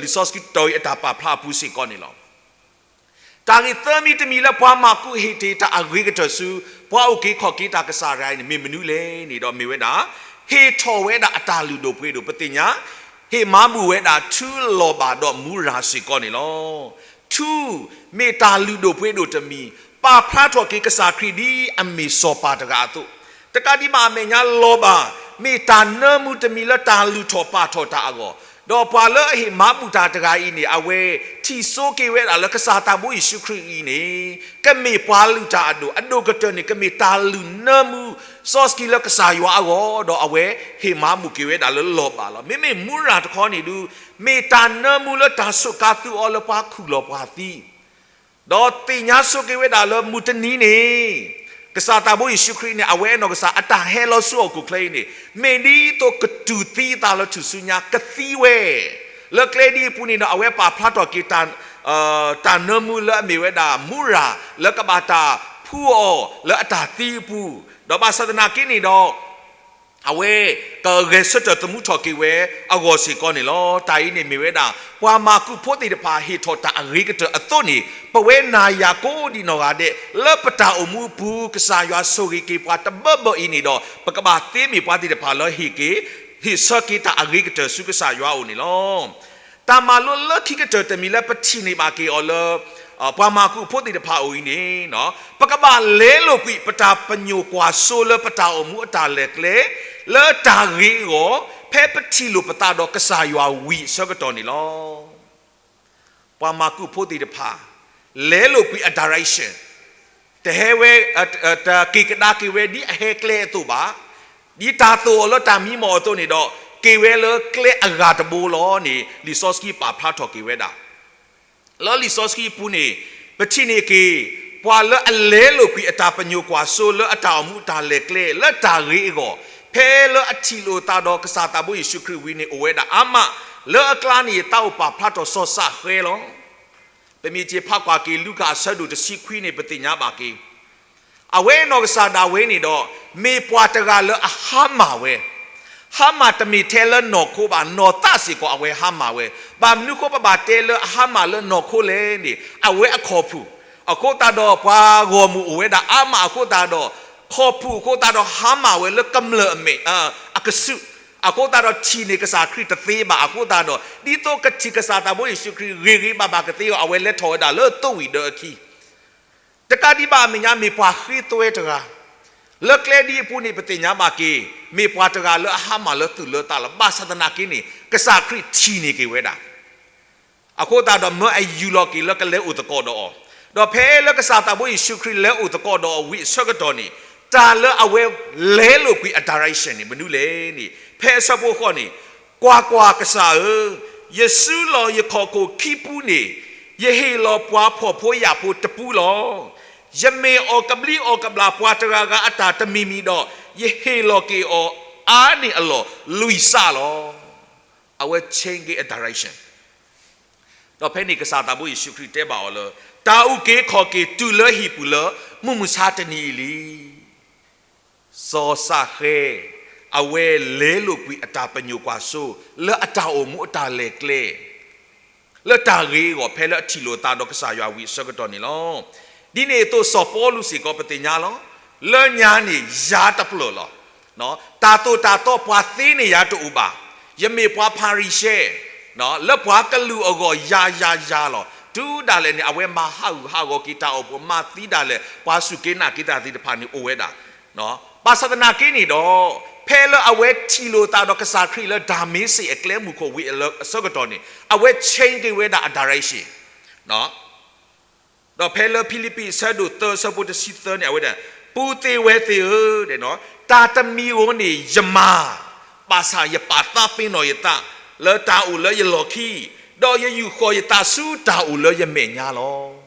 လံာ်စီဆှံတီၤအံၤအတၢ်ပာ်ဖျါအပူၤစ့ၢ်ကီးန့ၣ်လီၤ. တၢ်ဂ့ၢ်သၢမံၤတမံၤလၢပှၤမၢ်ကူးဟ့ၣ်တ့ၢ်တၢ်အဂ့ၤကတၢၢ်ဆူ ပှၤအုၣ်က့ၤခီၣ်က့ၤတၢ်ကစၢ်တဂၤအံၤန့ၣ် မ့ၢ်မနုၤလဲၣ်န့ၣ်ဒီး မ့ၢ်ဝဲဒၣ် ဟ့ၣ်ထီၣ်ဝဲဒၣ်အတၢ်လုၢ်ဒိၣ်ပှ့ၤဒိၣ် ပသ့ၣ်ညါ ဟ့ၣ်မၤဘူၣ်ဝဲဒၣ်ထူလီၤဘၣ်ဒီးမူရၤစ့ၢ်ကီးန့ၣ်လီၤ. ထူ မ့ၢ်တၢ်လုၢ်ဒိၣ်ပှ့ၤဒိၣ်တမံၤ ပာ်ဖျါထီၣ်က့ၤကစၢ်ခရံာ်ဒ်အမ့ၢ်စီၤပၤတဂၤအသိး, တကးဒံးဘၣ်အမဲာ်ညါလီၤဘၣ် မ့ၢ်တၢ်နၢမူတမံၤလၢတၢ်လုၢ်ထီၣ်ပာ်ထီၣ်တၢ်အဂီၢ်, ဒီးပှၤလၢအဟ့ၣ်မၤဘူၣ်တၢ်တဂၤအံၤန့ၣ် အဝဲထံၣ်ဆိက့ၤဝဲဒၣ်လၢကစၢ်သးဘိယ့ၣ်ၡူးခရံာ်အံၤန့ၣ် ကမ့ၢ်ပှၤလုၢ်တၢ်အဒိၣ်, အဒိၣ်ကတၢၢ်န့ၣ် ကမ့ၢ်တၢ်လုၢ်နၢမူ စီဆှံလၢကစၢ်ယွၤအဂီၢ် ဒီးအဝဲဟ့ၣ်မၤဘူၣ်က့ၤဝဲဒၣ်လၢလီၤဘၣ်လီၤ. မ့မ့ၢ်မူရၤတခီန့ၣ်ဒုး မ့ၢ်တၢ်နၢမူလၢတၢ်စူးကါသုအီၤလၢပှၤခူၣ်လီၤပှၤသံ ဒီးသ့ၣ်ညါဆိက့ၤဝဲဒၣ်လၢမုၢ်တနံၤန့ၣ် ကစၢ်သးဘိယ့ၣ်ၡူးခရံာ်န့ၣ် အဝဲအနီၢ်ကစၢ်အတၢ်ဟဲလီၤဆူဟီၣ်ခိၣ်ချၢအံၤန့ၣ် မ့ၢ်ဒ်သိးကတူၢ်သံအသးလၢထူၣ်စုညါ ကသံဝဲ လၢကျဲဒ်အပူၤန့ၣ်ဒီး အဝဲပာ်ဖျါထီၣ်က့ၤ တၢ်နၢမူလၢအမ့ၢ်ဝဲဒၣ်မူရၤ လၢကဘၣ်တၢ်ဖှူအီၤလၢအတၢ်သံအပူၤ, ဒီးဘၣ်ဆၣ်သနာ်က့န့ၣ်ဒီး အဝဲကဂဲၤဆၢထၢၣ်သမူထီၣ်က့ၤဝဲအဂီၢ်စ့ၢ်ကီးန့ၣ်လီၤ. တၢ်အံၤန့ၣ်မ့ၢ်ဝဲဒၣ် ပှၤမၤကူၣ်ဖိသ့ၣ်တဖၣ်ဟ့ၣ်ထီၣ်တၢ်အဂ့ၤကတၢၢ်အသိးန့ၣ် ပဝဲနၤယၤကိးဒံးနီၢ်ဂၤဒဲး လၢပတၢ်အိၣ်မူအပူၤ ကစၢ်ယွၤဆိၣ်ဂ့ၤက့ၤပှၤတဘျီဘျီအံၤန့ၣ်ဒီး ပကဘၣ်သ့မ့ၢ်ပှၤသ့ၣ်တဖၣ်လၢဟ့ၣ်က့ၤ ဟ့ၣ်ဆၢက့ၤတၢ်အဂ့ၤကတၢၢ်ဆူကစၢ်ယွၤအအိၣ်န့ၣ်လီၤ. တၢ်မၤလိလၢခံကတၢၢ်တမံၤလၢပထံၣ်န့ၢ်ဘၣ်က့ၤအီၤလၢ ပှၤမၤကူၣ်ဖိသ့ၣ်တဖၣ်အအိၣ်အံၤန့ၣ် ပကဘၣ်လဲလိာ်ကွံာ်ပတၢ်ပညိၣ်ကွၢ်စိလၢပတၢ်အိၣ်မူအတၢ်လဲၤကျဲ လၢတၢ်ဂ့ၤအဂီၢ် ဖဲပထံၣ်လိာ်ပသးဒီးကစၢ်ယွၤဝံၤအဆၢကတီၢ်န့ၣ်လီၤ. ပှၤမၤကူၣ်ဖိသ့ၣ်တဖၣ် လဲလိာ်ကွံာ်အ direction တဟဲဝဲ တက့ၤကဒါက့ၤဝဲဒ်အဟဲကျဲအသိးဘၣ်, ဒ်တၢ်သိၣ်အီၤလၢတၢ်မံမီၢ်အသိးန့ၣ်ဒီး က့ၤဝဲလၢကျဲအဂၤတဘိလီၤန့ၣ် လံာ်စီဆှံပာ်ဖျါထီၣ်က့ၤဝဲဒၣ် လၢလံာ်စီဆှံအပူၤန့ၣ် ပထံၣ်န့ၢ်က့ၤ ပှၤလၢအလဲလိာ်ကွံာ်အတၢ်ပညိၣ်ကွၢ်စိလၢအတၢ်အိၣ်မူအတၢ်လဲၤကျဲ လၢတၢ်ဂ့ၤအဂီၢ် ဖဲလၢအထံၣ်လိာ်သးဒီးကစၢ်သးဘိယ့ၣ်ၡူးခရံာ်ဝံၤန့ၣ် အိၣ်ဝဲဒၣ်အါမး, လၢအကျါန့ၣ် ယသးအိၣ်ပာ်ဖျါထီၣ်စီၤစးဃဲလီၤ. ပမ့ၢ်က့ၤဖးကွၢ်က့ၤ လူၤကၣ်အဆၢဒိၣ်တဆံခွံန့ၣ် ပသ့ၣ်ညါဘၣ်က့ၤ အဝဲအနီၢ်ကစၢ်ဒၣ်ဝဲန့ၣ်ဒီး မ့ၢ်ပှၤတဂၤလၢအဟါမၢ်ဝဲ, ဟါမၢ်တမ့ၢ်ထဲလၢနီၢ်ခိဘၣ် နီၢ်သးစ့ၢ်ကီးအဝဲဟါမၢ်ဝဲ, ဘၣ်မနုၤအဃိပဘၣ်တဲလၢအဟါမၢ်လၢနီၢ်ခိလဲၣ်န့ၣ် အဝဲအခီၣ်ဖူၣ်, အဃိသတးဒီးပှၤဂီၢ်မုၢ်အိၣ်ဝဲဒၣ်အါမးအဃိသတးဒီး ခီၣ်ဖူၣ်အဃိသတးဒီးဟါမၢ်ဝဲလၢကမျၢၢ်အမဲာ် အကဆူး, အဃိသတးဒီးထံၣ်န့ၢ်ကစၢ်ခရံာ်တသ့ဘၣ်အဃိသတးဒီး ဒ်သိးကထံၣ်ကစၢ်သးဘိယ့ၣ်ၡူးခရံာ်ဂ့ၤဂ့ၤဘၣ်ဘၣ်ကသ့အီၤ အဝဲလဲၤထီၣ်ဝဲဒၣ်လၢသိဝံၣ်ဒၢအခံ တကးဒံးဘၣ်အမဲာ်ညါမ့ၢ်ပှၤဃ့သွဲတဂၤ, လၢကျဲဒ်အပူၤန့ၣ် ပသ့ၣ်ညါဘၣ်က့ၤ မ့ၢ်ပှၤတဂၤလၢအဟါမၢ်လၢသူၣ်လၢသးလီၤ. ဘၣ်ဆၣ်သနာ်က့န့ၣ် ကစၢ်ခရံာ်ထံၣ်န့ၢ်က့ၤဝဲဒၣ်, အဃိသတးဒီးမၢအယူၢ်လီၤက့ၤလၢကလဲၤအိၣ်သကိးဒီးအီၤ, ဒီးဖဲလၢကစၢ်သးဘိယ့ၣ်ၡူးခရံာ်လဲၤအိၣ်သကိးဒီးအီၤဝံၤအဆၢကတီၢ်န့ၣ် တၢ်လၢအဝဲလဲလိာ်ကွံာ်အ direction န့ၣ် မနုၤလဲၣ်န့ၣ် ဖဲအဆၢဖိဃိးန့ၣ် ကွၢ်ကွၢ်, ကစၢ်ဧၢ, ယစုလီၤယခီၣ်ခိၣ်ခံပူၤန့ၣ် ယဟ့ၣ်လီၤပှၤဖှီၣ်ဖိယာ်ဖိတပူလီၤ. ယမ့ၢ်အီၣ်ကဘျံးအီၣ်ကဘျၣ်ပှၤတဂၤဂၤအတၢ်တမံၤမံၤဒီး ယဟ့ၣ်လီၤက့ၤအီၤအါန့ၢ်အလီၢ်လွံၢ်စးလီၤ. အဝဲ change က့ၤအ direction ဒီးဖဲန့ၣ်ကစၢ်သးဘိယ့ၣ်ၡူးခရံာ်တဲဘၣ်အီၤလၢ တၢ်အုၣ်က့ၤခီၣ်က့ၤတုၤလၢဟံၣ်ပူၤလၢမုၢ်မဆါတနံၤအံၤလံ. စီၤစးဃဲ အဝဲလဲလိာ်ကွံာ်အတၢ်ပညိၣ်ကွၢ်စိ လၢအတၢ်အိၣ်မူအတၢ်လဲၤကျဲ လၢတၢ်ဂ့ၤအဂီၢ် ဖဲလၢအထံၣ်လိာ်သးဒီးကစၢ်ယွၤဝံၤအဆၢကတီၢ်န့ၣ်လီၤ. ဒ်န့ၣ်အသိးစီၤပီလူးစ့ၢ်ကီးပသ့ၣ်ညါလီၤ. လၢညါန့ၣ်ယၤတဖျၢၣ်လီၤ. တၢ်သိၣ်တၢ်သီပှၤသ့န့ၢ်ယၤတအိၣ်ဘၣ်. ယမ့ၢ်ပှၤဖၤရံၤၡဲ လၢပှၤကလုာ်အဂီၢ်ယၤယၤယၤလီၤ. တုၤဒၣ်လဲာ်န့ၣ် အဝဲမၤဟးဂူာ်ဟးဂီၤက့ၤတၢ်အိၣ်ဖှိၣ် မၤသံဒၣ်လဲာ် ပှၤစူၢ်က့ၤနာ်က့ၤတၢ်သ့ၣ်တဖၣ်န့ၣ်အိၣ်ဝဲဒၣ် ဘၣ်ဆၣ်သနာ်က့န့ၣ်ဒီး ဖဲလၢအဝဲထံၣ်လိာ်သးဒီးကစၢ်ခရံာ်လၢဒၤမ့းစ့းအကျဲမုၢ်ခိၣ်ဝံၤအဆၢကတီၢ်န့ၣ် အဝဲ change က့ၤဝဲဒၣ်အ direction ဒီးဖဲလၢဖံလံးပံးအဆၢဒိၣ်သၢအဆၢဖိတဆံသၢန့ၣ် အဝဲဒၣ် ပုၢ်သ့ၣ်ဝဲၢ်သ့ၣ်ဧၢ, တၢ်တမံၤဧိၤန့ၣ်ယမၤ, ဘၣ်ဆၣ်ယပာ်သးပ့ၤနီၣ်ယသး လၢတၢ်အိၣ်လၢယလီၢ်ခံ, ဒီးယယူာ်ဃီၤယသးဆူတၢ်အိၣ်လၢယမဲာ်ညါလီၤ.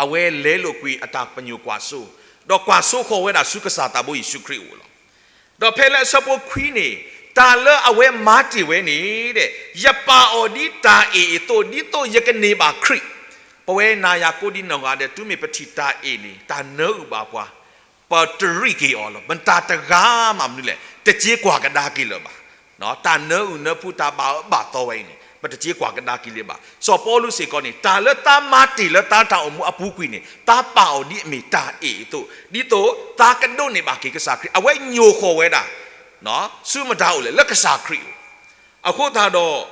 အဝဲလဲလိာ်ကွံာ်အတၢ်ပညိၣ်ကွၢ်စိ, ဒီးကွၢ်စိဃီၤဝဲဒၣ်ဆူကစၢ်သးဘိယ့ၣ်ၡူးခရံာ်အအိၣ်လီၤ. ဒီးဖဲလၢအဆၢဖိခွံန့ၣ်, တၢ်လၢအဝဲမၤတ့ၢ်ဝဲန့ၣ်, ယပာ်အီၤဒ်တၢ်အ့ၣ်အသိး ဒ်သိးယကန့ၢ်ဘၣ်ခရံာ်, ပဝဲနၤယၤကိးဒံနီၢ်ဂၤဒဲး တုၤမ့ၢ်ပထံၣ်တၢ်အ့ၣ်န့ၣ် တၢ်နၢအုၣ်ဘၣ်ပှၤ, ပတရံးက့ၤအီၤလီၤ. မတၤတဂၤမးမနုၤလဲၣ် တက့ၤကွၢ်ကဒါက့ၤလၢၤဘၣ်. တၢ်နၢအုၣ်နၢဖှူတၢ်ဘၣ်အၢဘၣ်သီဝဲအံၤန့ၣ် ပတက့ၤကွၢ်ကဒါက့ၤလၢၤဘၣ်. စီၤပီလူးစ့ၢ်ကီးန့ၣ် တၢ်လၢသးမၤတ့ၢ်လၢသးတၢ်အိၣ်မူအပူၤကွံာ်န့ၣ် သးပာ်အီၤဒ်အမ့ၢ်တၢ်အ့ၣ်အသိး, ဒ်သိးသးကဒိးန့ၢ်ဘၣ်က့ၤကစၢ်ခရံာ်, အဝဲညိၣ်ဃီၤဝဲဒၣ် ဆူမတၤအိၣ်လဲၣ် လၢကစၢ်ခရံာ်အိၣ်. အဃိသတးဒီး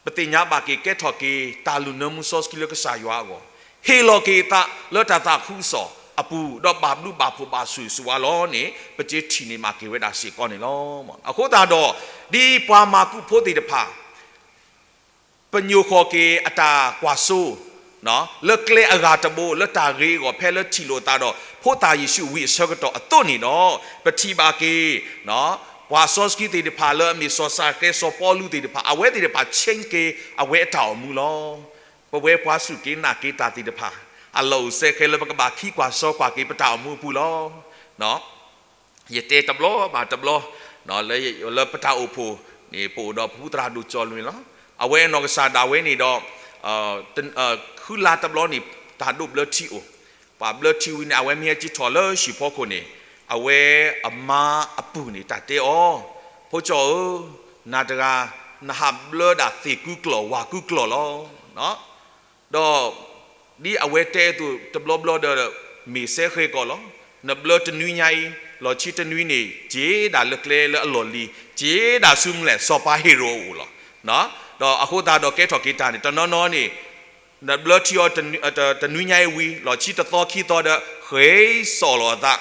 ပသ့ၣ်ညါဘၣ်က့ၤကဲထီၣ်က့ၤ တၢ်လူၤနၢမူစီဆှံလၢကစၢ်ယွၤအဂီၢ်, ဟ့ၣ်လီၤက့ၤအသးလၢတၢ်သးခုကစီၣ်အပူၤ, ဒီးဘၣ်ဘျုးဘၣ်ဖှိၣ်ဘၣ်ဆိၣ်ဂ့ၤဆိၣ်ဝါလီၤန့ၣ် ပကထံၣ်န့ၢ်မးက့ၤဝဲဒၣ်စ့ၢ်ကီးန့ၣ်လီၤ. အဃိသတးဒီး ဒ်ပှၤမၤကူးဖိသ့ၣ်တဖၣ် ပညိၣ်ဃီၤက့ၤအတၢ်ကွၢ်စိ, လၢကျဲအဂၤတဘိ လၢတၢ်ဂ့ၤအဂီၢ် ဖဲလၢထံၣ်လိာ်သးဒီး ဖိသၣ်ယ့ၣ်ၡူးဝံၤအဆၢကတီၢ်အသိးန့ၣ်ဒီး ပထံၣ်ဘၣ်က့ၤ ပှၤစီဆှံသ့ၣ်တဖၣ်လၢအမ့ၢ်စီၤၡၤဃဲ စီၤပီလူးသ့ၣ်တဖၣ် အဝဲသ့ၣ်တဖၣ် change က့ၤ အဝဲအတၢ်အိၣ်မူလီၤ. ပဝဲပှၤစူၢ်က့ၤနာ်က့ၤတၢ်သ့ၣ်တဖၣ် အလီၢ်အိၣ်စဲဃဲလၢပကဘၣ်ခံကွၢ်စီကွၢ်က့ၤပတၢ်အိၣ်မူအပူၤလီၤ. ယတဲတဘျီဘၣ်တဘျီ လၢပတၢ်အိၣ်ဖှိၣ်န့ၣ် ပအိၣ်ဒီးပဖုသရၣ်ဒိၣ်ကၠီလွံၢ်လီၤ. အဝဲအနီၢ်ကစၢ်ဒၣ်ဝဲန့ၣ်ဒီး ဃုလါတဘျီန့ၣ် တၢ်ဒိးဘျၢထံအိၣ်, ပှၤဘျၢထံဝံၤန့ၣ် အဝဲမ့ၢ်ဟဲက့ၤထီၣ်လၢဟံၣ်ဖီခိၣ်န့ၣ် အဝဲအမါအပုၢ်န့ၣ် တၢ်တဲအီၤ, ဖိကၠီဧၢ, နၤတဂၤ နဟးဘျၢဒၣ်သ့ၣ်ကူကျီၢ်ဝၣ်ကူကျီၢ်လီၤ. ဒီး ဒ်အဝဲတဲအသိးတဘျီဘျီဒီး မ့ၢ်စဲဃဲကီးလီၤ. နဘျၢတနွံညါအံၤ လီၢ်ခံတနွံန့ၣ် က့ၤဒၣ်လၢကျဲလၢအလီၢ်လံၤ က့ၤဒၣ်ဆူမလဲၣ် စီၤပၤဟ့ရိၣ်အအိၣ်လီၤ. ဒီးအဃိသတးဒီးကဲထီၣ်က့ၤတၢ်န့ၣ် တနီၤနီၤန့ၣ် နဘျၢထံအီၤတနွံညါအံၤဝံၤ လီၢ်ခံတသီခံသီဒီး ဃ့စိာ်လီၤအသး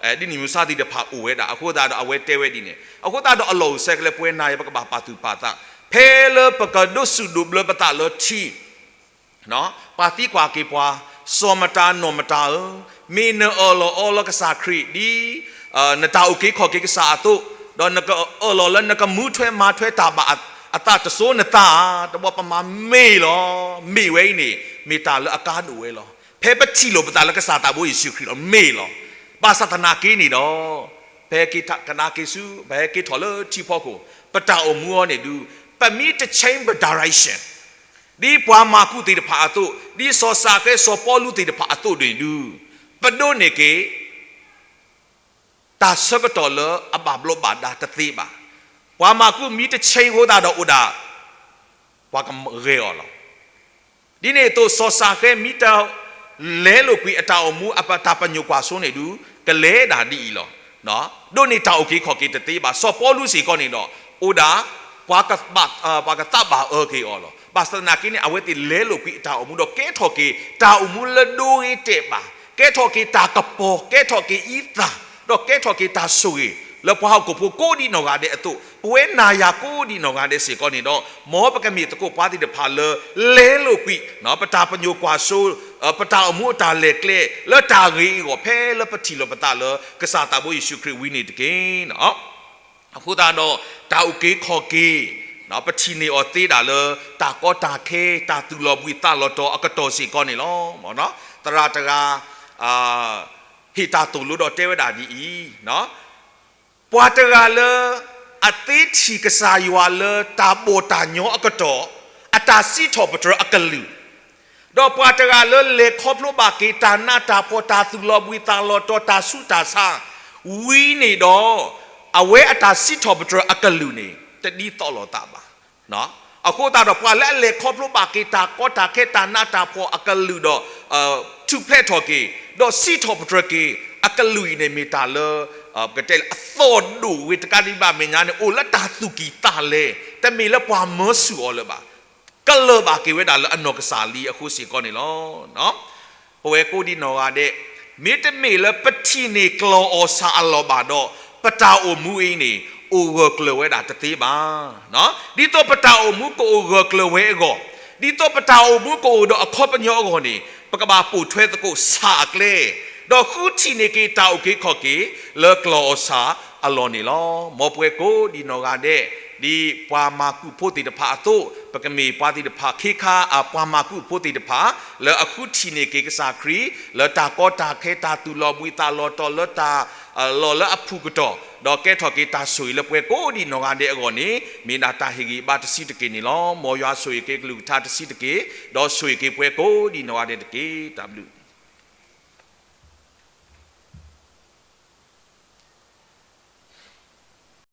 ဒ်န့ၣ်မုၢ်ဆါသ့ၣ်တဖၣ်အိၣ်ဝဲဒၣ် အဃိသတးဒီးအဝဲတဲဝဲဒ်န့ၣ် အဃိသတးဒီးအလီၢ်အိၣ်စဲကလဲ ပဝဲနၤယၤပကဘၣ်ပာ်သူၣ်ပာ်သး ဖဲလၢပကဒိးစူၣ်ဒိးဘျၢပသးလၢထံ ပှၤသံကွၢ်က့ၤပှၤ စီၤမတၤနီၢ်မတၤဧၢ, မ့ၢ်နအၢၣ်လီၤအီလီၤကစၢ်ခရံာ်ဒ် နတၢ်အုၣ်က့ၤခီၣ်က့ၤကစၢ်အသိး, ဒီးနကအၢၣ်လီၤလၢနကမူထွဲမၤထွဲတၢ်ဘၣ်အသးတစိနသးဧါ, တဘျီပမၤမ့ၢ်လီၤ. မ့ၢ်ဝဲအံၤန့ၣ် မ့ၢ်တၢ်လၢအကါဒိၣ်ဝဲလီၤ. ဖဲပထံၣ်လိာ်ပသးလၢကစၢ်သးဘိယ့ၣ်ၡူးခရံာ်လီၤ မ့ၢ်လီၤ. ဘၣ်ဆၣ်သနာ်က့န့ၣ်ဒီး ဖဲကနၣ်က့ၤဆူ ပဟဲက့ၤထီၣ်လၢထံဖီခိၣ် ပတၢ်အိၣ်မူအီၤန့ၣ်ဒုး ပမ့ၢ်တ change ပ direction ဒ်ပှၤမၢ်ကူးသ့ၣ်တဖၣ်အသိး, ဒ်စီၤၡၤဃဲ စီၤပီလူးသ့ၣ်တဖၣ်အသိးန့ၣ်ဒုး ပဒိးန့ၢ်က့ၤ တၢ်ဆၢကတီၢ်လၢအဘၣ်ဘျီးဘၣ်ဒါတသ့ဘၣ်. ပှၤမၢ်ကူးမ့ၢ်တ change အဃိသတးဒီးအိၣ်ဒၣ် ပှၤကဂဲၤအီၤလီၤ. ဒ်န့ၣ်အသိး စီၤၡၤဃဲမ့ၢ်တ လဲလိာ်ကွံာ်အတၢ်အိၣ်မူအတၢ်ပညိၣ်ကွၢ်စိန့ၣ်ဒုး ကလဲၤဒၣ်ဒ်အံၤလီၤ. ဒိးန့ၢ်တၢ်အုၣ်က့ၤခီၣ်က့ၤတသ့ဘၣ်. စီၤပီလူးစ့ၢ်ကီးန့ၣ်ဒီး အိၣ်ဒၣ် ပှၤကသးဘၣ်အၢက့ၤအီၤလီၤ. ဘၣ်ဆၣ်သနာ်က့န့ၣ် အဝဲသ့ၣ်လဲလိာ်ကွံာ်အတၢ်အိၣ်မူဒီးကဲထီၣ်က့ၤ တၢ်အိၣ်မူလၢဒိဂ့ၤတဲာ်ဘၣ်, ကဲထီၣ်က့ၤတၢ်ကပီၤ, ကဲထီၣ်က့ၤအံသၣ်, ဒီးကဲထီၣ်က့ၤတၢ်ဆိၣ်ဂ့ၤ လၢပှၤဟီၣ်ခိၣ်ဖိကိးဒံးနီၢ်ဂၤဒဲးအသိး, ပဝဲနၤယၤကိးဒံးနီၢ်ဂၤဒဲးစ့ၢ်ကီးန့ၣ်ဒီး မ်ပကမ့ၢ်သကိးပှၤသ့ၣ်တဖၣ်လၢ လဲလိာ်ကွံာ် ပတၢ်ပညိၣ်ကွၢ်စိ, ပတၢ်အိၣ်မူအတၢ်လဲၤကျဲ လၢတၢ်ဂ့ၤအဂီၢ် ဖဲလၢပထံၣ်လိာ်ပသးလၢ ကစၢ်သးဘိယ့ၣ်ၡူးခရံာ်ဝံၤန့ၣ်တက့ၢ်. အဃိသတးဒီး တၢ်အုၣ်က့ၤခီၣ်က့ၤ ပထံၣ်န့ၢ်အီၤသ့ဒၣ်လၢ တၢ်ကီတၢ်ခဲ တၢ်သူၣ်လီၤဘှံးသးလီၤတီၤအကတီၢ်စ့ၢ်ကီးန့ၣ်လီၤ. သရၣ်တဂၤ ဟ့ၣ်တၢ်သိၣ်လိဒီးတဲဝဲဒၣ်ဒ်အံၤ, ပှၤတဂၤလၢ အသ့ထံၣ်ကစၢ်ယွၤလၢတၢ်ဘီၣ်တၢ်ညီအကတီၢ်, အတၢ်စံးထီၣ်ပတြၢၤအကလုၢ်, ဒီးပှၤတဂၤလၢလဲၤခီဖျိဘၣ်က့ၤတၢ်နးတၢ်ဖှီၣ် တၢ်သူၣ်လီၤဘှံးသးလီၤတီၤ တၢ်ဆူးတၢ်ဆါ ဝံၤန့ၣ်ဒီး အဝဲအတၢ်စံးထီၣ်ပတြၢၤအကလုၢ်န့ၣ် တဒ်သိးလိာ်သးဘၣ်. အဃိသတးဒီး ပှၤလၢအလဲၤခီဖျိဘၣ်က့ၤတၢ်ကီတၢ်ခဲ တၢ်နးတၢ်ဖှီၣ်အကလုၢ်ဒီး ထူၣ်ဖျဲးထီၣ်က့ၤ ဒီးစံးထီၣ်ပတြၢၤက့ၤ အကလုၢ်အံၤန့ၣ် မ့ၢ်တၢ်လၢ ပကတဲလၢအသီၣ်ဒိၣ်ဝဲတကးဒံးဘၣ် မဲာ်ညါန့ၣ် အိၣ်လၢတၢ်သူၣ်ကံၢ်သးလဲ, တမ့ၢ်လၢပှၤမၢဆူၣ်အီၤလၢၤဘၣ်. ကလၢၢ်ဘၣ်က့ၤဝဲဒၣ်လၢအနီၢ်ကစၢ်လံအဃိစ့ၢ်ကီးန့ၣ်လီၤ. ပဝဲကိးဒံးနီၢ်ဂၤဒဲး မ့တမ့ၢ်လၢပထံၣ်န့ၢ်ကျီၢ်အီၣ်ဆၣ်အလီၢ်ဘၣ်ဒီး ပတၢ်အိၣ်မူအံၤန့ၣ် အိၣ်ဂၢၢ်ကျၢၤဝဲဒၣ်တသ့ဘၣ်. ဒ်သိးပတၢ်အိၣ်မူကအိၣ်ဂၢၢ်ကျၢၤဝဲအဂီၢ်, ဒ်သိးပတၢ်အိၣ်မူကအိၣ်ဒီးအခီပညီအဂီၢ်န့ၣ် ပကဘၣ်ပိာ်ထွဲသကိးဆၣ်အကျဲ, ဒီးဃုထံၣ်န့ၢ်က့ၤတၢ်အုၣ်က့ၤခီၣ်က့ၤ လၢကျီၢ်အီၣ်ဆၣ်အလီၢ်န့ၣ်လီၤ. မ်ပဝဲကိးဒံးနီၢ်ဂၤဒဲး ဒ်ပှၤမၢ်ကူးဖိသ့ၣ်တဖၣ်အသိး ပကမ့ၢ်ပှၤသ့ၣ်တဖၣ် ခ့ခါ ပှၤမၢ်ကူးဖိသ့ၣ်တဖၣ် လၢအဃုထံၣ်န့ၢ်က့ၤကစၢ်ခရံာ် လၢတၢ်ကီတၢ်ခဲ တၢ်သူၣ်လီၤဘှံးသးလီၤတီၤ လၢတၢ်လီၢ်လၢအဖုၣ်ကတီၢ် ဒီးကဲထီၣ်က့ၤတၢ်ဆိၣ်ဂ့ၤလၢပဝဲကိးဒံးနီၢ်ဂၤဒဲးအဂီၢ်န့ၣ် မ့ၢ်ဒၣ်တၢ်ဟ့ၣ်ဂံၢ်ဘါတဆံးတက့ၢ်န့ၣ်လီၤ. မ်ယွၤဆိၣ်ဂ့ၤက့ၤကလုၢ်ကထါတဆံးတက့ၢ်, ဒီးဆိၣ်ဂ့ၤက့ၤပဝဲကိးဒံးနီၢ်ဂၤဒဲးတက့ၢ်. တၢ်ဘျုး